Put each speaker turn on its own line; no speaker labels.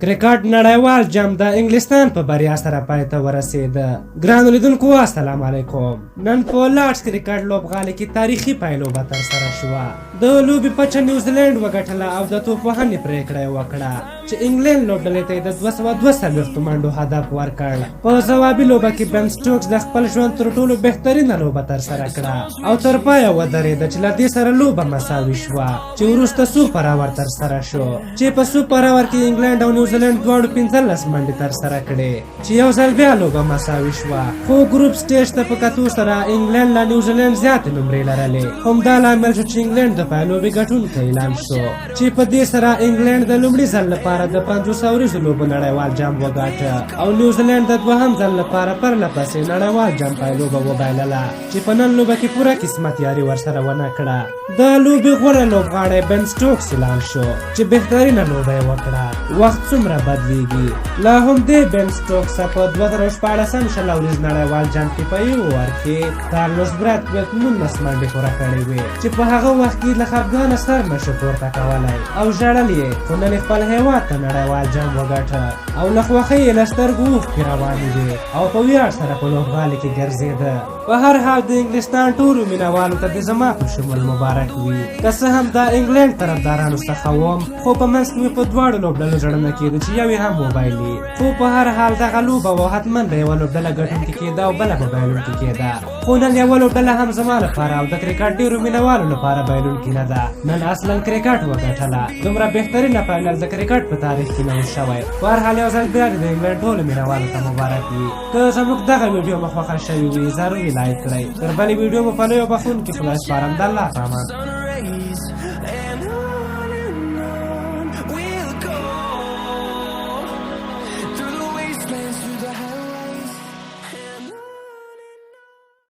کرکټ نړیوال جام د انګلستان په بریا سره پای ته ورسید. ګرانو لیدونکو، السلام علیکم. نن په لارډز کرکټ لوبغالي کې تاریخي پایلوبه ترسره شوه. د لوبې پچه نیوزیلینډ وګټله او د توپ وهنې پرېکړه یې وکړه چې انګلینډ لوبډلې ته یې د 242 منډو هدف ورکړ. په ځوابي لوبه کې بن سټوکس د خپل ژوند تر ټولو بهترینه لوبه ترسره کړه او تر پایه ودرېده، چې له دې سره لوبه مساوي شوه، چې وروسته سوپر اور ترسره شو، چې په سوپر اور کې انګلینډ او نیوزیلینډ دواړو 15 منډې ترسره کړې، چې یو ځل بیا لوبه مساوي شوه. خو ګروپ سټیج ته په کتو سره انګلینډ له نیوزیلینډ زیاتې نمرې لرلې. همدا لامل شو چې انګلینډ د پایلوبې ګټونکی اعلان شو، چې په دې سره انګلینډ د لومړي ځل لپاره د 50 اوریزو لوبو نړیوال جام وګاټه او نیوزیلینډ د دوهم ځل لپاره پرله پسې نړیوال جام پایلوبه وبایلله، چې په نن لوبه کې پوره قسمت یاري ورسره ونه کړه. د لوبې غوره لوبغاړی بن سټوکس اعلان شو، چې بهترینه لوبه یې وکړه. وخت څومره بدلیږي. له همدې بن سټوکس په 2016 20 اوریز نړیوال جام کې په یو اور کې کارلوس براتویت 19 منډې پوره کړې وې، چې په هغه وخت کې له خپګانه سر نه شو پورته کولی او ژړل یې. خو نن یې خپل هیواد ته نړیوال جام وګاټه او له خوښۍ یې له سترګو اوښکې روانې وې او په ویاړ سره په لوبغالي کې ګرځېده. په هر حال، د انګلستان ټولو مینهوالو ته د زما په شمول مبارک وي. که څه هم د انګلند طرفدارانو څخه وم، خو په منځ کې مې په دواړو لوبډلو زړه نه کېده چې یو یې هم وبایلي. خو په هر حال، دغه لوبه وه، حتما به یوه لوبډله ګټونکې کېده او بله به بایلونکې کېده. خو نن یوه لوبډله هم زما لپاره او د کرکټ ډېرو مینهوالو لپاره بایلونکې نه ده. نن اصلا کرکټ وګټله. دومره بهترینه فاینل د کرکټ په تاریخ کې نه و شوی. په هر حال، یو ځل بیا د انګلند ټولو مینهوالو ته مبارک وي. که زموږ دغه ویډیو مو خوښه شوې وي، ضرور یې لایک کړئ. تر بلې ویډیو مو په لوی بخښونکي خدای سپارم. د الله په امان.